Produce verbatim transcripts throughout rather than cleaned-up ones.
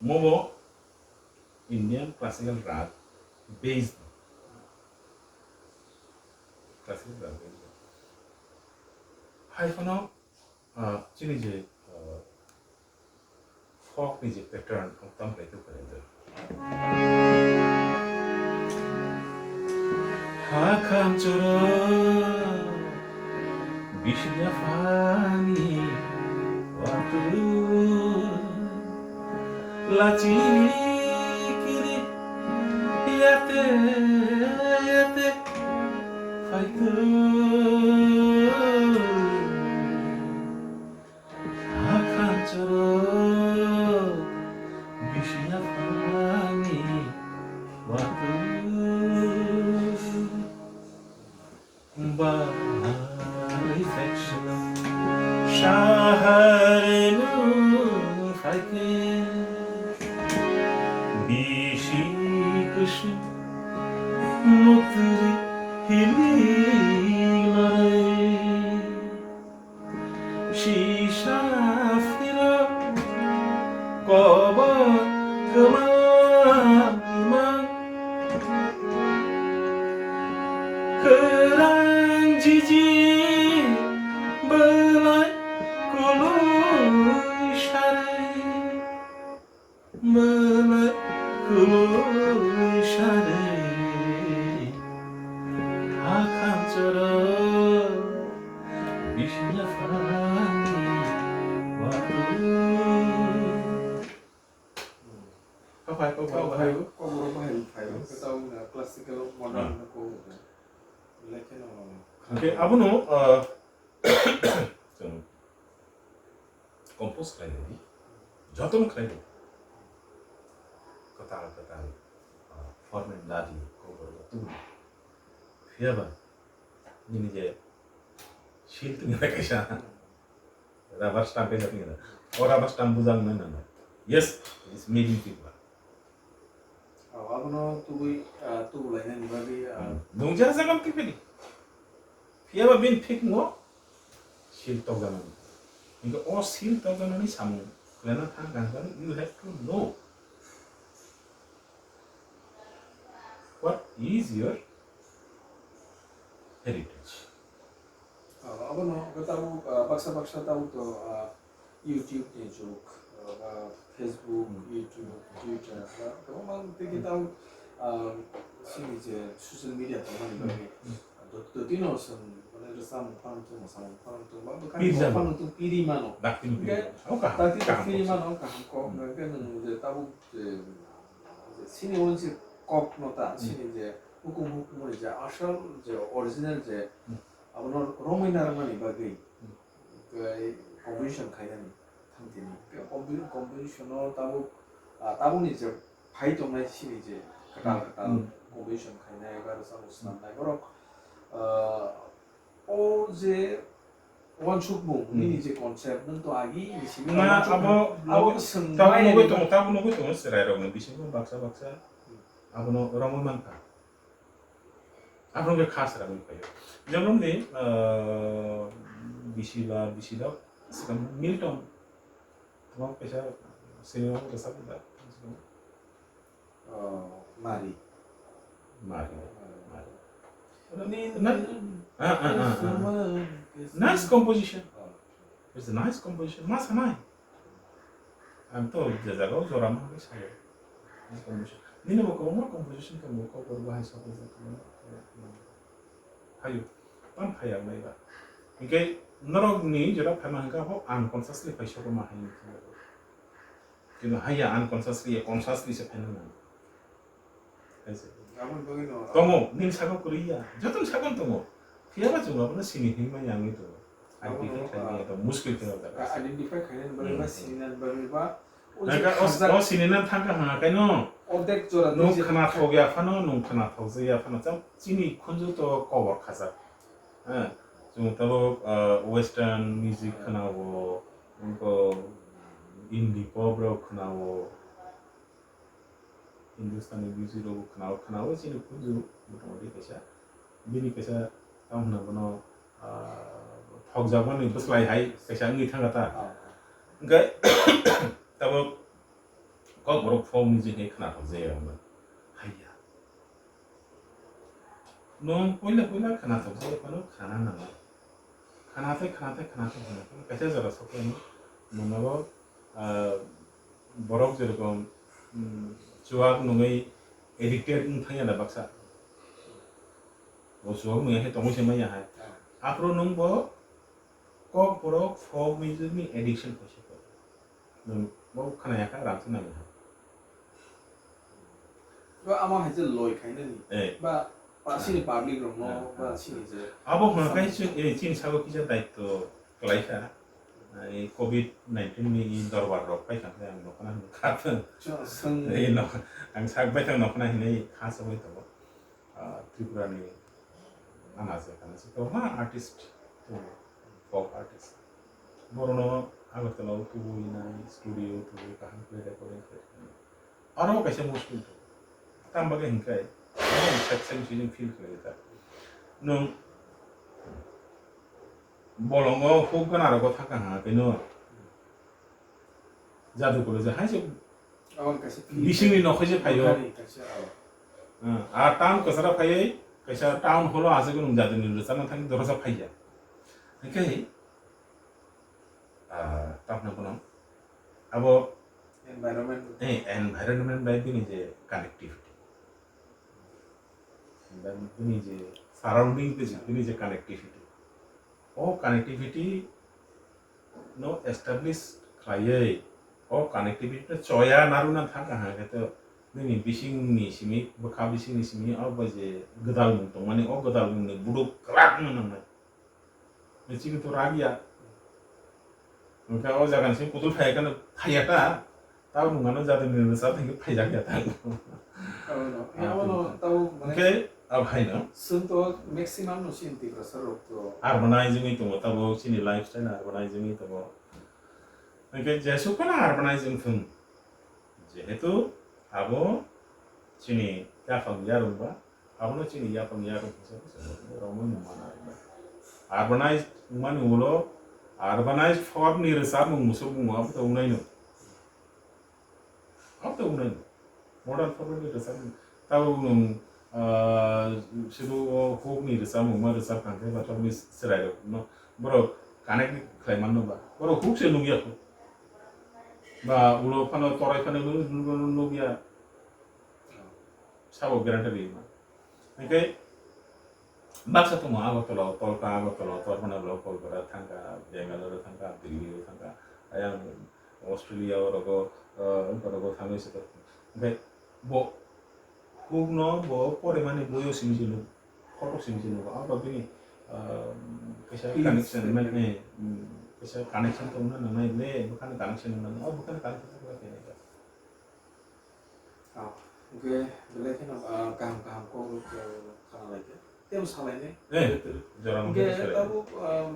Momo Indian classical rag based. Classical rag based. Hai phano, ah, chini je, ah, folk ni je pattern, ang tam khlai tuk khe. Hakam choro bisna phani waturu lachini kiri yate yate faitu. Hakam choro bisna phani waturu bai faction shahar nu phaikhe bisi kusu mutri hili lare. Sisa phiro kobo kwmangma kwrang jiji belai koloi sari. Mele kului sare, hakam choro, bisna phani watu. Kau phai, kau phai, kau phai. Kau phai, kau phai, kau phai. Yes. Kau phai, classical, modern, ah, kau phai. Like, you know, okay, abono, uh, chwng compose khlainani jotono khlainai. Kwtal kwtal, ah, format ladi, kokborok tubui. Phiyaba nini je seal tongya kaisa rubber stamp kaisa tongya. O rubber stamp bujak nai nang. Yes, it's made in Tripura. Oh, abono tubui, ah, tubulainani bagwi, ah, hmm. Nung jaga jaga twi phedi. Phiyaba bini phikngo seal tokjaknani. Hinkhe o seal tokjaknani samung khlaina thang kha, you have to know what is your heritage. Ah, abono hwnkhe tabuk, ah, baksa baksa tabuk to, ah, YouTube ni jug, ah, ba Facebook, hmm, YouTube, Twitter, ba kwbangma tei khe tabuk, ah, chini je social media tongmani bagwi, hmm, ah, dot-, dotino chwng mane rwchapmung phano tongmo, samung phano tongmo, bwkhani piri mung jano. Phano tong piri mano. Dakti ni piri. Hwnkhe mano. O kaham, dakti kaham piri kok mano, kaham kok. Hmm. Hwnkhe nwng je tabuk je, je chini o je kok no ta, hmm, chini je hukum hukum ni je asal je original je, hmm, abono romwi narwknani bagwi, hmm, tei composition khainani thang tini. Tei compo-, composition o tabuk, ah, tabukni je phai tongnai chini je kwtal, hmm, kwtal, hmm, composition khainai ba rwchapmung, hmm, swnamnai borok, ah, o je uansukmung, hmm, nini je concept, nwng to agi ni simi na, uansukmung, abo, abo abo, swng tabuk nai nugui nai tongo, tabuk nugui tongo, chwrairokni bisingo baksa baksa, hmm, abono romwi mankha. Abono khe kha srangwi phaio. Jemon ni, ah, bisi ba bisi dok, swkang Milton. Tamo kaisa sini rwchapmung da. Oh, Mari. Mari. Mari. Mari. Ni na, ah, ah, ah, ah. Nice composition. Oh. It's a nice composition. Ma sanai. Ang to je jaga o jora ma hwnwi sayo. Nice composition. Nini bo kwbangma composition khe bo kokborok bahai sokjak. Hayo. Tam phai ang nai ba. Hinkhe norok ni jora phaima hwnkha bo unconsciously phai sokma hai. Kintu haiya unconsciously, consciously se phaina nango. Hai se. Aboni bagwi no. Tongo, nini saka kwrwi ya. Joto ni saka tongo. Phiya ba chwng abono sini hinwi manya wngwi tongo. Abono, identify khlaimani ah, to muskil khe o jaga se. Identify khlainani bagwi ba, hmm, sininani bagwi ba, o je naka o, khajak o sininani thangkha hwnga kaino. Odek jora nwng twi je khna thok ya phano, nwng khna thok ya phano, chini khunju to kobor khajak. Ha, chwng tabuk, ah, western music khna o, wngkha indie pop rok khna o, Hindustani music rok khna o, khna o, chini khunju motamoti kaisa, bini kaisa tamo hwnna bono, ah, thokjakmani bwslai hai kaisa wngwi thangkha ta. Ah. Hwnkhe tabuk Kokborok folk music hai khwnathok jaya wngmani. Haiya. Nwng puila puila khwnathok jaya phano khana nangnai. Khwnathai, khwnathai, khwnathai, khwnathai. Kaisa jora sokya nwng. Nwng abo, ah, borok jerokom, mm, chuwak nungwi addicted wng thangya da baksa. Bo chuwak nungya hai tongwi se manya hai. Aphuru nwng bo kokborok folk music ni addiction kaisa kok. Nwng bo khwnaya kha, rangchak nangya. Ba amo hai je loi khainani. Eh. Ba, ba sini public rokno, ah, ba sini je. Abo hwnka khe chwng, eh, chini sago kisa daitw kwlai kha. Ai covid nineteen ni dorbar rok pai kha khe ang nokna hwnwi kha. Chwng. Eh, no, ang sak bai thang nokna hinwi kha sogwi tongo. Ah, Tripura ni ana se kana se to ha artist to folk artist. Borono Agartala o tubu inai studio tubu kaham khe recording khe. Aro kaisa mushkil to. Tam bagwi hinkai. Aro sat sem sini feel khlai ta. Nung bolongo huk gana rogo thaka ha keno. Jadu kolo je hai se. Abo kaisa film. Bisingni nokho je phaio. Nokani kaisa, oh. Hmm, a town kwcharo phaiwi kaisa town holo aswk nwng jaduni rwchapna thangwi dorasa phaiya. Hwnkhe, ah, tamno bono abo environment, eh, environment bai bini je connectivity. Bai bini je surrounding bini je connectivity. O connectivity no establish khlaiwi o connectivity no choya narwkna thang kha hwnkhe to nini bisingni simi, bwkha bisingni simi o bai je gwdalmung tongmani, o gwdalmungni buduk kwrak wngna nangnai. Chini to rak ya. Hwnkhe o jagani simi kutul phaiya kheno phaiya ta. Tabo nwng ano jadoni rwchap hinkhe phaijak ya tang. Abono, ah, abono tini. Tabo mane hwnkhe abo haino. Chwng to maximum no chini Tiprasa rok to. Urbanizing wi tongo tabo chini lifestyle urbanizing wi tongo. Hwnkhe jesuk phano urbanizing thung. Jehetu abo chini yaphang yarwng ba Abono chini yaphang yarwng kisa kisa romwi mung mana. Urbanized wngmani ulo urbanized form ni rwchapmung musuk mung abo to wngnai no. Abo to wngnai no. Modern form ni rwchapmung. Tabo nwng, ah, sidu o huk ni rwchapmung ma rwchap kha khe ba tamo ni chwrai rok no borok connect khlai man no ba. Borok huk se nung ya kho. Ba ulo phano torai phano nung, nung, nung, nung ya. Sabo guarantee rima. Hingke baksa tongo Agartala o tolka, Agartala o torkana ulo Kolkata thangka, Bangalore thangka, Delhi o thangka, ayang Australia o rogo, eh, wngkha rogo thangwi se tongkha. Hingke bo hukno bo porimani boyo simi se nuk, photo simi se nuk, abo bini, eh, kaisa connection, mane, eh, kaisa connection tongna nangnai le, bwkhani connection wngna nangnai, o bwkhani connection wngna nangnai. Ah, hwnkhe belai kheno, ah, kaham kaham kok, ah, khna lai khe. Tei bo salai nai. Eh, jora hwnkhe mungkhe salai. Tabuk, ah,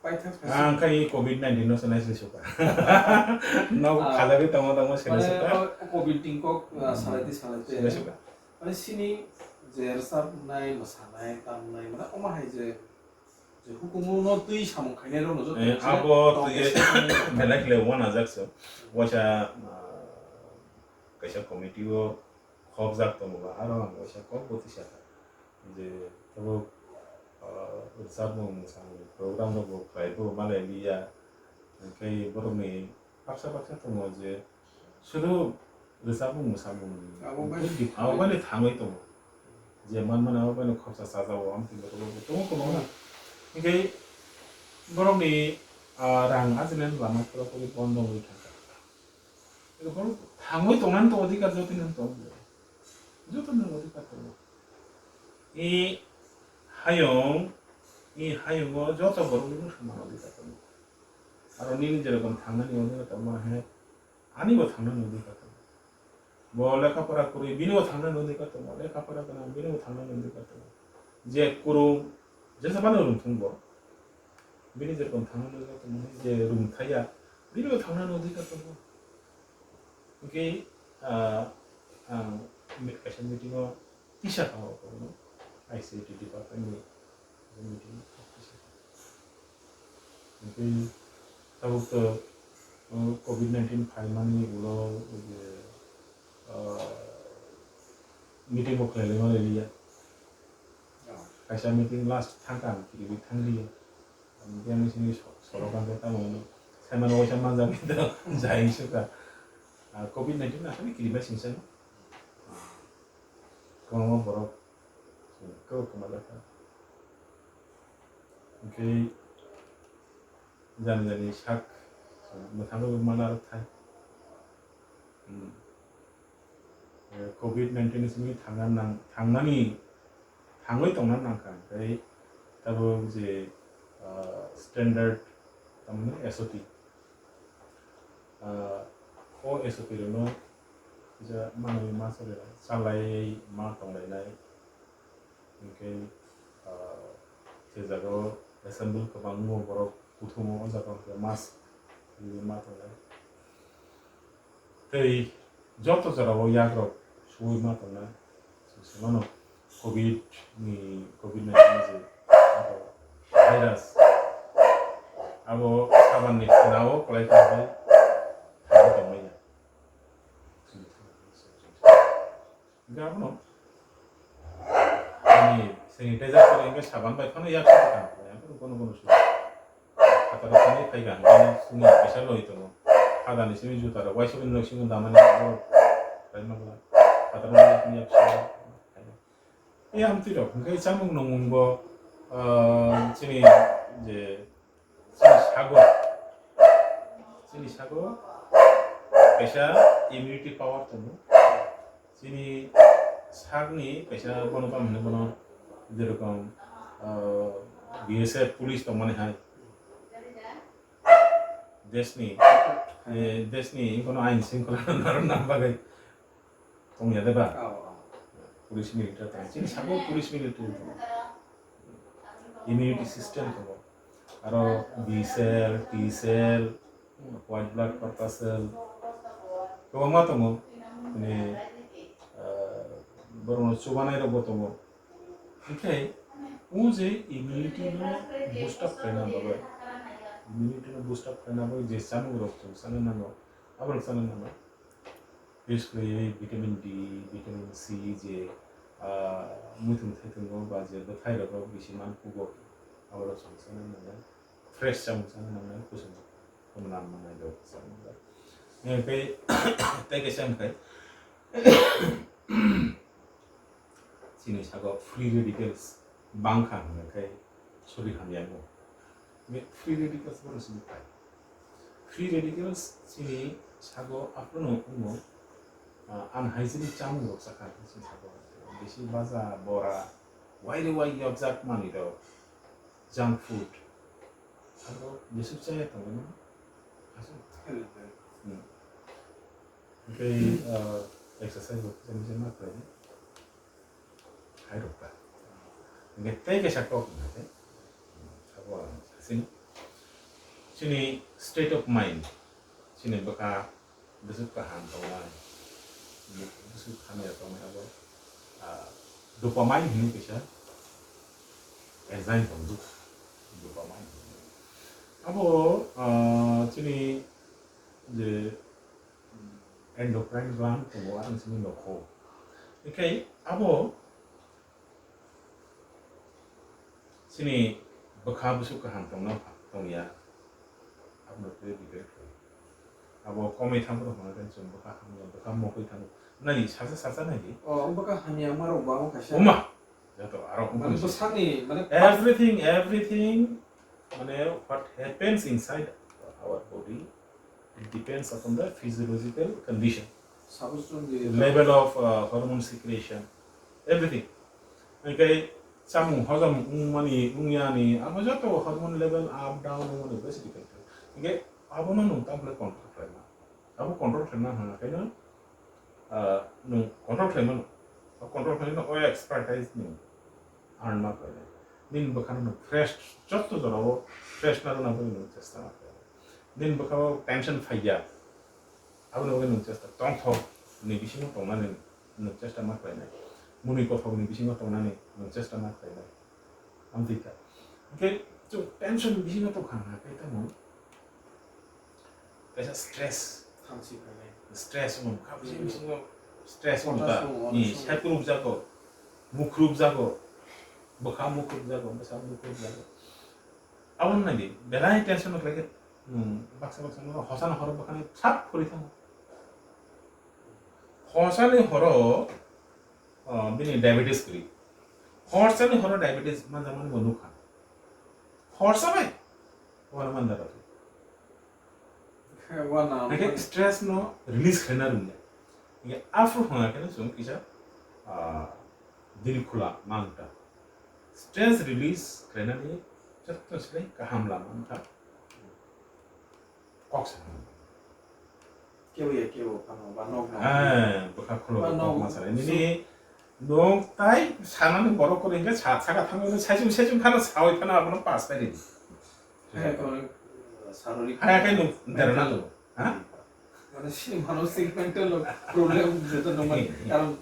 paithak ang khai covid nineteen no sanai se suka. Nok ah, khajagwi tongo tongo sini mane, suka. Oh, covid ni kok, ah, hmm, salai tei salai tei. Sini suka. Mane sini je rwchapnai, mwsanai, tamnai, mane omo hai je Je hukumu no twi samung khainai rok no joto eh, khe abo tong twi khe belai khe wana jak se. Waisa, ah, kaisa committee o khobjak tongo ba, aro ang waisa kok bo tisa kha. Je tabuk, ah, rwchapmung mwsamung program rok bo khlai bo malai liya. Hwnkhe borok ni baksa baksa tongo je sudu rwchapmung mwsamung abo bai abo bai thangwi tongo. Je man mano abo bai khorsa sajao, amtwi tongo kwbangma. Hingke borok ni, ah, rang ajinani lama pura puri bondo wngwi thangkha. Borok thangwi tongnani to adhikar joto ni tongo. Joto ni adhikar tongo. I hayung, i hayungo joto borok ni soman adhikar tongo. Aro nini jerokom thangnani adhikar tongo, he ani bo thangnani adhikar tongo. Bo lekha pora kwrwi, bini bo thangnani adhikar tongo, lekha pora gwnang, bini bo thangnani adhikar tongo. Je kwrwng, jesa phano rwngthung bo, bini jerokom thangnani adhikar tongo, je rwngthaiya, bini bo thangnani adhikar tongo. Hwnkhe, ah, ang mi-, kaisa meeting o tisa kha o, I C T department ni meeting o tisa kha. Hwnkhe tabuk to, uh, covid nineteen phaimani ulo je meeting bo khlai lai ma lai liya. Kaisa meeting last thang kha, ang kiriwi thang liya. Ang biyang sini so-, solo kang khe tamo hino. Sai mano waisa manjak khe jai sukha. Ah, covid nineteen asani kiribai singsa no. Kwbangma borok kwrwk kwma jakha. Hwnkhe jani jani sak mwthangwi mana rwkthai. Hmm. Eh, covid nineteen ni simi thangna nang-, thangnani, thangwi tongna nangkha, tei tabuk je, ah, standard, tamni S O P. Ah, o S O P rokno kisa manwi ma chole, chalai ma tonglainai. Hwnkhe, ah, je jagao assemble kwbangma borok kuthumo, o jaga hwnkhe mask rwui ma tongnai. Tei joto jorao yakrok suui ma tongnai. Chwng sai mano covid ni, covid nineteen ni je virus, abo saban ni khwnao kwlai tongwi thangwi tongmani. Hingke abono ani sanitizer kore hingke saban bai phano yak saka tang khe, abono kono kono suya. Phataro thani phai kha, hingke sini kaisa loi tongo. Hadani simi juta rok, waisa bini loi simi damani abo bai ma bwla. Phataro yak yak saka. Ei amtwi rok, hingke chamung nungmung bo, ah, chini je Chini sago, chini sago kaisa immunity power tongo. Chini sakni kaisa bono tamo hino bono jerokom, ah, B S F police tongmani hai. Deshni, eh, deshni kono ain singkhola narwkna bagwi tongya de ba? Oh, oh. Police military tong. Chini sabo police military tong. Immunity system tong. Aro B cell, T cell, white blood corpuscle. Kwbangma tongo. Ni, ah, borokno chubanai rokbo tongo. Hingke, o je immunity no boost up khlaina bagwi, immunity no boost up khlaina bagwi je chamung rok chwng chana nango, aborok chana nango. Bises khe vitamin D, vitamin C je, ah, muitung thaitungo ba je bwthai rogo bisi man kugo, aborok chwng chana nango. Fresh chamung chana nango, kusum kusum lam manai rok chana nango. Hingke, tei kaisa hingke, Chini sago free radicals bangkha hwnwi khai sori hamya wngo. Be free radicals bono simi phai. Free radicals chini sago aphano wngo, ah, unhygienic chamung rok chakha chini sago. Bisi baja, bora, waire wai yokjak manwi rok, junk food. Abo bwswk chaya tongo no? Aswk. Hmm. Tei, ah, exercise bo kisa misa ma khlai di. Hai rok ta. Hingke tei kaisa kok hingke, abo ang sasing. Chini state of mind, chini bwkha bwswk kaham tongnai, bwswk hamya tongnai abo, ah, dopamine hwnwi kaisa enzyme tongo, dopamine. Abo, ah, chini je endocrine gland tongo, arang simi nokho. Hingke abo Chini bwkha bwswk kaham tongna tongya, abono twiwi debate khlai. Abo komwi thang phano hwnwi khe chwng bwkha hamya, bwkha mokwi thango. Nai sasa sasa nai di. Oh, bwkha hamya ma rok ba kaisa. Oma, joto aro mane bwsakni, mane everything, everything, mane what happens inside our body, it depends upon the physiological condition. Sabujwng di level of, uh, hormone secretion, everything. Hingke chamung hojom wngmani, wngyani, abo joto hormone level up down wngmani besi depend khlaio. Hingke abono nwng tamle control khlaima. Abo control khlaima hwnga khe no, ah, nwng control khlaimano. O control khlaimano o expertise nwng earn ma khlainai. Nini bwkhano nwng fresh, joto jorao fresh narwkna bagwi nwng chesta ma khlainai. Nini bwkhao tension phaiya, aboni bagwi nwng chesta tongthok ni bisingo tongnani nwng chesta ma khlainai. Mwnwi kothok ni bisingo tongnani nwng chesta ma khlainai. Amtwi kha. Hwnkhe chwng tension ni bisingo tongkha hwnkha khe tamo kaisa stress. Thamchi phainai. Stress wng kha, bisi bisingo Stress wngkha, ni sep rukjago, mukhrupjago, bwkha mukhrupjago, bwsa mukhrupjago. Aboni nadi, belai tension no khlaikhe, hmm, baksa baksa no hosani horo bwkhani sap phuri thango. Hosani horo, ah, bini diabetes kwrwi. Hosani horo diabetes manjakmani bo nukha. Horsa bai, wala manjak. Wana. Hake stress no release khaina rwngya. Hake afro hwnga khe chwng kisa, ah, dil khula mangta. Stress release khainani jotto se kaham lama wngkha. Kok sa. Kebo ya kebo phano ba nok nok. Eh, bwkha khulo kok ma sa. Nini nok tai sanani borok kore hingke sa saka thangwi sai chung sai chung khana sawi phano abono pass pai di. Hai kono sarori. Hai kai nuk derna lo. Ha? Mane si manosik mental problem jeta no mane karon,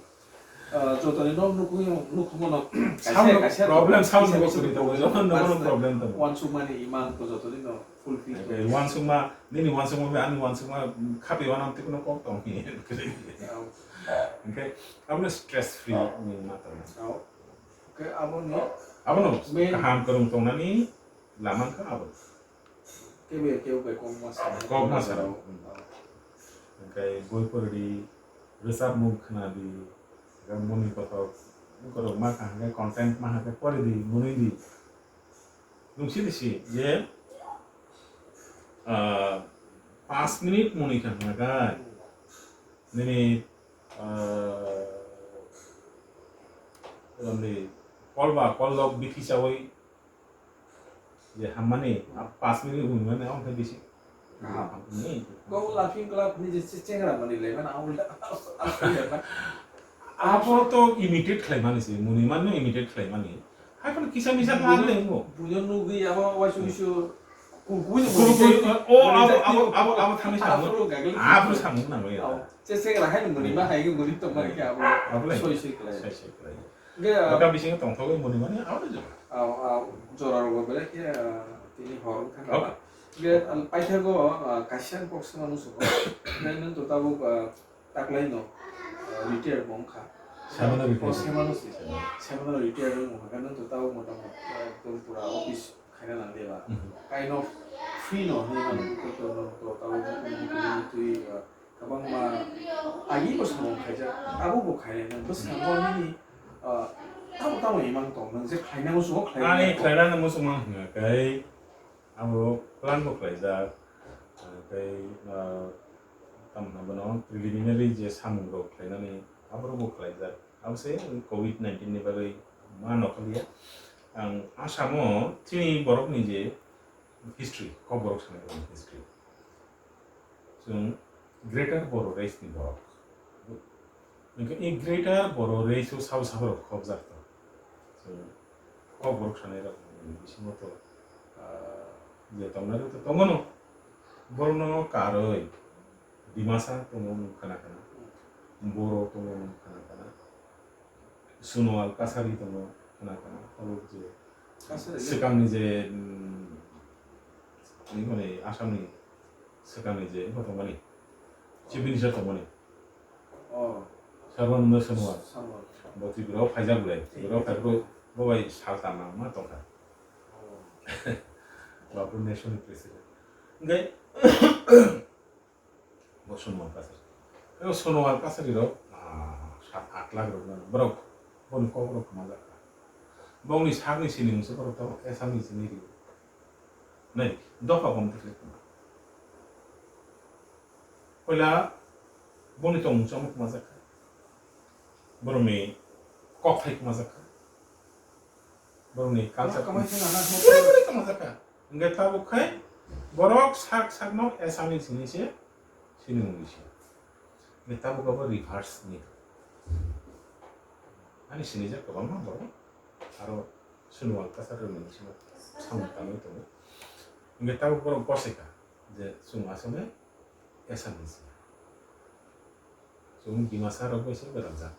ah, jotoni no nukung nukung no. Sound kaisa, kaisa problem, sound kaisa no kaisa kuri to, problem. Joto no problem to. Wansuk mani imang to jotoni no fulfill to. Wansuk ma, nini wansuk ma, ani wansuk ma, khapi wanam tikuno kok tong. Oke, abone stress free ni mata. Oke, abone. Abono kaham kwrwng tongnani lama kha abo. Kebo ya kebo bai kok ma sa. Kok ma sa. Hingke boi poridi, rwchapmung khwnadi, hingke moni kothok, borok ma kha hingke content ma hingke poridi, munidi. Nungsidi si je, ah, paanch minute muni kha hingke, nini, ah, kolba kollok bithi chawi, je hammani, ah, paanch minute wngmani, ang khe bisi. Aha. Ni. Go laughing club ni je che-, chengra mani le, mana ang ulta, ang ulta. Abo to imitate khlaimani se, muni manno imitate khlaimani. Hai kono kisa misa khlai le ngo. Bujo nugui abo wasu isu kukui. Kukui, o, abo, abo, abo, abo thani samu. Abo samu na ngo ya. Che chengra hai muni ma hai muni to mani ke abo. Abo le. Soi soi khlai. Soi soi khlai. Ge, ah, baka bisingo tongthogwi muni mani abo jora. Aw, aw, jora rogo belai khe, ah, tini hor wngkha. Oke. Ge, ah, paithago, ah, kaisa kok swngma muchungo. Ge, nwng to tabuk, ah, taklaino, ah, retire bo wngkha. Semano retire. O, semano se. Semano retire wngkha. Nwng to tabuk mota mota ekdom pura office khaina nang de ba. Mhm. Kind of free no hinwi mano, to, to, to, to, tabuk twi, ah, Kwbangma agi bo samung khaijak, abo bo khainai nang bwskango nini, ah, tamo tamo imang tong nang je khlainai muchungo khlainai. Ani khlainani muchungma hwnga khe abo plan bo khlaijak, ah, tei, ah, tamo hwnba bono preliminary je samung rok khlainani abo rok bo khlaijak. Abo se covid nineteen ni bagwi ma nokoliya. Ang Assam o chini borok ni je history, Kokborok sanai borok ni history. Chwng Greater Boro Race ni borok. Hwnkhe i Greater Boro Race o sabo sabo rok khobjak tong. Chwng Kokborok sanai rok ni bisingo to, ah, je tongnai rok to tongo no. Borokno karwi Dimasa tongo nwng khna khna. Boro tongo nwng khna khna. Sonowal Kasari tongo, khna khna, abo je Kasari? Swkangni je, mm, nini Assamni swkangni je bo tongmani, Chief Minister tongmani. Oh. Sarbananda Sonowal. Sonowal. Bo Tripura o phaijak le, Tripura o phaikhe bo bai sal tangma ma tongkha. Oh. Bo National President. Hingke, Bo Sonowal Kasari. O Sonowal Kasari rok, ah, sat aat lakh rok no borok, boni kok rok kwmajak kha. Bongni sakni sini mungsa borok to Assamese ni ri. Nai, dopha kom tikle kwma. Koila boni tong mungsa kwmajak kha. Borokni kok thai kwmajak kha. Borokni culture kwmai se nana. Pura pura kwmajak kha. Hingke tabuk khai borok sak sakno Assamese hinwi se sini mungwi se. Hingke tabuk abo reverse ni. Ani sinijak kwbangma borok. Aro Sonowal Kasari rokni bisingo samung tangwi tongo. Hingke tabuk borok gosika je chwng asole Assamese. Chwng Dimasa rok bai se gwdang jak.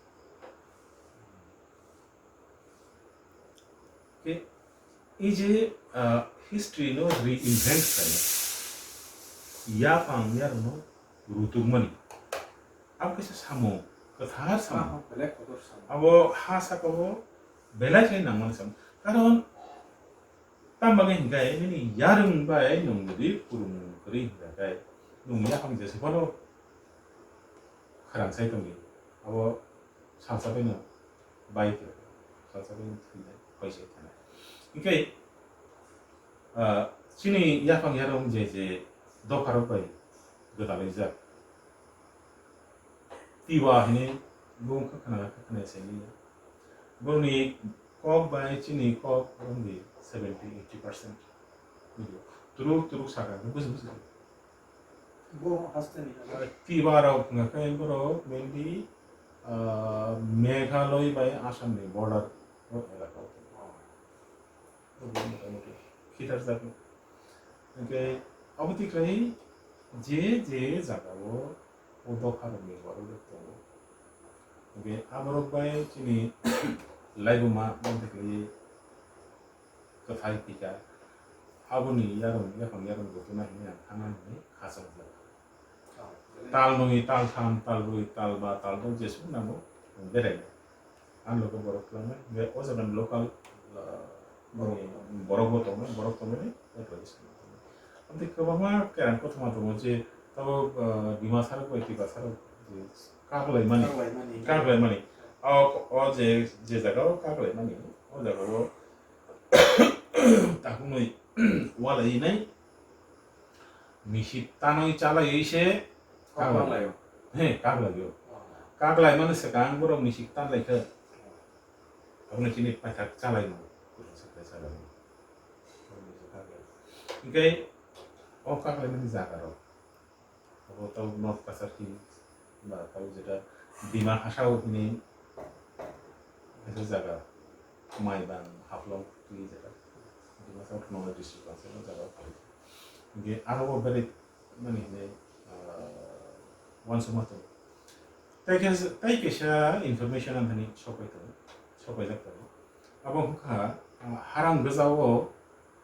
Khe, e je, ah, history no reinvent khlaina, yapang yarwkno rutukmani, abo kaisa samung kwthar sama. Aha, belai kotor sama. Abo ha saka o belai khe nangmani sama. Karon tamo bagwi hinkhe nini yarwng bai nwng jodi kurung kwrwi hinkhe nwng yaphang jesa phano khwrang sai tongdi. Abo salsa bai no bai khe, salsa bai no thwinai, koi se thanai. Hinkhe, ah, chini yaphang yarwng je je dopharok bai gwdalaijak. Tiwa hinwi bung kha khna kha khna se ni. Boroni kok bai chini kok wngdi seventy eighty percent. Turuk turuk saka buji buji. Bo haste ni. Tiwa rok wngkha khe borok mainly, ah, Meghalaya bai Assam ni border o elaka o. Motamuti khitarjak. Hinkhe abo twi khlai je je jagao o dopharokni borok rok tongo. Hinkhe aborok bai chini laibuma boni khlai kwthai phika aboni yarwng yaphang yarwng jotono hinwi ang thangna hinwi khachang jak. Tal nwi, tal tham, tal brwi, tal ba, tal do jesuk nango berai. Ang logo borok kwlangma, be o jaga ni local, ah, boni borok bo tongo, borok tongmani, o khlai se. Amtwi kwbangma kerang kothoma tongo je tabo, ah, Dimasa rok bai Tiprasa rok je kaklaimani, kaklaimani. Kaklaimani. O, o je, je jaga o kaklaimani, o jaga o takhumwi walai nai. Misip tanwi chalaiwi se kaklai. Kaklai o. He, kaklai o. Oh. Kaklai mani swkang borok misip tanlai khe. Oh. Abono chini paithak chalai no. Kurang sakhe chalai no. Hinkhe o kaklai mani jaga rok. Abo tau North Cachar Hills. Ba tau jeta Dima Hasao hini kaisa jaga, Maibang, Haflong twi jeta Dima Hasao Autonomous District Council o jaga o phalwi. Hinkhe aro bo berai mani hinwi, ah, uansukma tongo. Tei kaisa, tei kaisa information ang thani sokpai tongo, sokpaijak tongo. Abo wngkha, ah, Harang Gajao,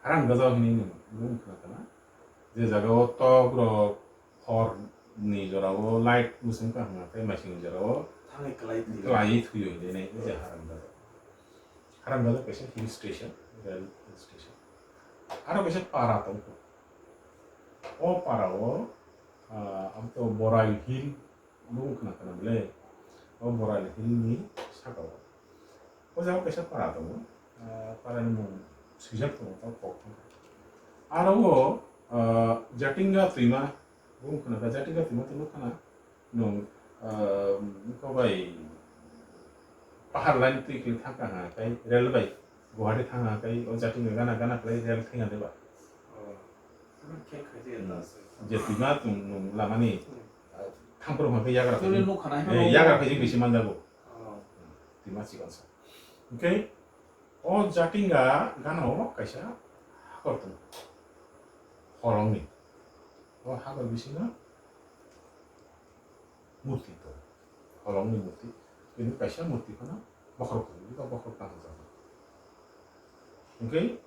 Harang Gajao hinwi nwng, nwng khna kana? Je jaga o tok rok, hor ni jora o light mwswng kaham khe, maising ni jora o thangwi kwlai thwiwi. Kwlaiwi thwiwi hinwi nai, o je Harang Gajao. Harang Gajao kaisa hill station, rail hill station. Aro kaisa para tong kho. O para o, ah, abo to Borai Hill. Bo wngkha na kana bele? O Boral Hill ni saka o. O jaga kaisa para tongo. Ah, para ni mung swijak tongo, tamo kok tongo. Aro o, ah, Jatinga twima, bo wngkha na Jatinga twima tongkha na. Nwng, ah, wngkha bai pahar line twi khe thangkha ha, tei railway Guwahati thangna khe o Jatinga gana gana khlai rail thangya de ba? Oh. Ano khe khaidi Hmm. Asa. Je twima tung nung lamani, Hmm. ah, thangphuru hwnkhe yagra Tuli phai. Nukha nai Eh, hwnkhe yagra phai bisi manjago. Oh. Twima chikon sa. Hwnkhe o Jatinga gana o kaisa hakor tongo. Holongni. O hakor bisingo murti tongo. Holongni murti. Bini kaisa murti phano bokhorok kwrwi ba bokhorok tang wngkha. Hwnkhe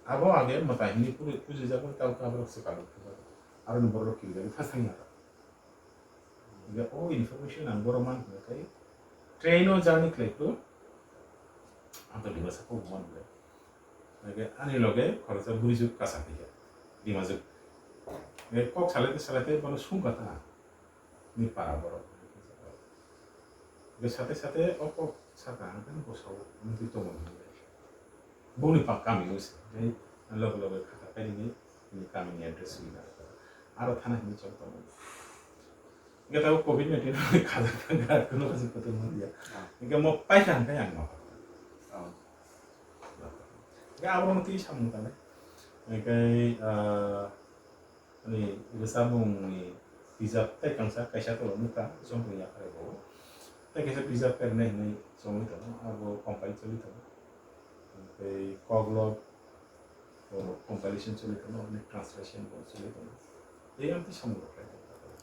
abo age mwtai hinwi puri-, pujijak bai tabuk aborok swkang rok thwkjak. Aroni borok rok kirijagwi thasani aro. Hwnkhe o information ang borok man hwnkhe train o journey khlai phuru ang to Dimasa kok man hwnkhe. Hwnkhe ani loge khoroksa bwrwi juk kacha phaikha. Dimajwk. Hwnkhe kok salai tei salai tei bono sungkha ta. Ni para borok. Hwnkhe sate sate o kok saka ang khe bwsao wngwi tongo hinwi. Bongni pa kami o se. Tei loge loge kha kha khe nini, nini kami ni address wngwi nang. Aro thana hinwi chwng tongo. Hwnkhe tabuk covid nineteen rok ni khajak thangkha, kuno kaisa kotor manliya. Ah. Hwnkhe mo paikha hwnkhe ang ma. Ah. Hwnkhe abo no twi samung tangnai. Hwnkhe, ah, Ani rwchapmungni bijap tei kangsa kaisa tongwi nukha, chwngno yaphai bo. Tei kaisa bijap pernai hinwi chongwi tongo, abo compile choli tongo. Tei koklop, o, compilation choli tongo, ani translation bo choli tongo. Tei amtwi samung rok khlai tongo.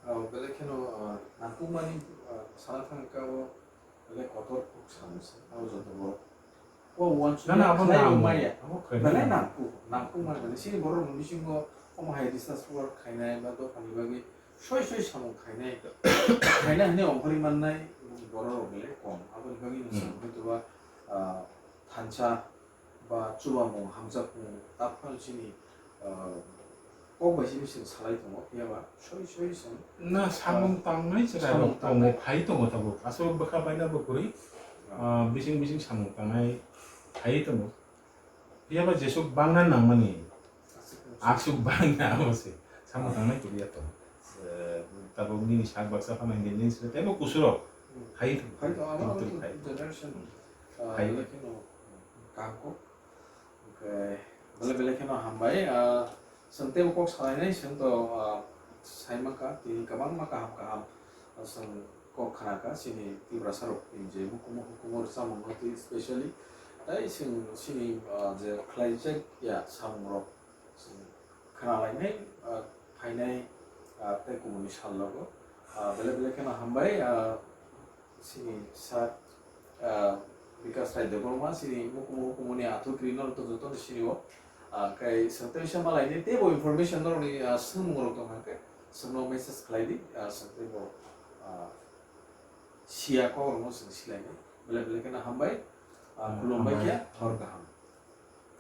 Ah, belai kheno, ah, nangkukmani, ah, sana thangkha o, Belai kotor kok samung se, abo joto borok. O uansukya. Na, na, abo khlai nang, rwmaya. Abo khlai belai nang. Nangkuk, nangkuk man, belai. Chini borok rokni bisingo omo hai research work khainai ba dophani bagwi soi soi samung khainai, khaina hwnwi ongkhorwi mannai borok rok belai kom. Aboni bagwi no chwng Hmm. hoytoba, ah, thansa ba chubamung hamjakmung taphano chini, ah, kok bai chini chwng salai tongo, phiya ba soi soi chwng, Na samung ah, tangnai chwrai samung rok tongo, tangnai. Phai tongo tabuk. Aswk bwkha baina bo kwrwi, Ah. ah, bising bising samung tangnai phai tongo. Phiya ba jesuk bangna nangmani, aswk bangna abo se. Samung tangnai kwrwi ya to. Eh, tabuk nini sak baksa phano hindi nini side teibo kusurok. Hmm. Phai tongo. Phai tongo, abo Tongo, tongo, phai. Generation, ah, Phai. Belai kheno kaham kok. Hwnkhe belai belai kheno hambai, ah, chwng teibo kok salainai, chwng to, ah, saimaka, tini kwbangma kaham kaham, ah, chwng kok khnaka, chini Tiprasa rok ni je mukumu hukumu rwchapmung no twi specially, tai chwng chini, ah, je khlaijak ya samung rok chwng khnalainai, ah, phainai, ah, tei kubuni sal rogo, ah, belai belai kheno hambai, ah, Chini sir, ah, Bikas Rai Debbarma, chini mukumu hukumuni athuk rino to joto ni sini o. Ah, kai sengtoi sa malai ni teibo information norok ni, ah, swngmung rok tong kha khe, swngno message khlai di, ah, sengtoi bo, ah, siya kok rokno swng silai ni. Belai belai kheno hambai, ah, Hmm, khulumbai hambai. Khe, hor kaham.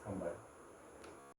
Hambai.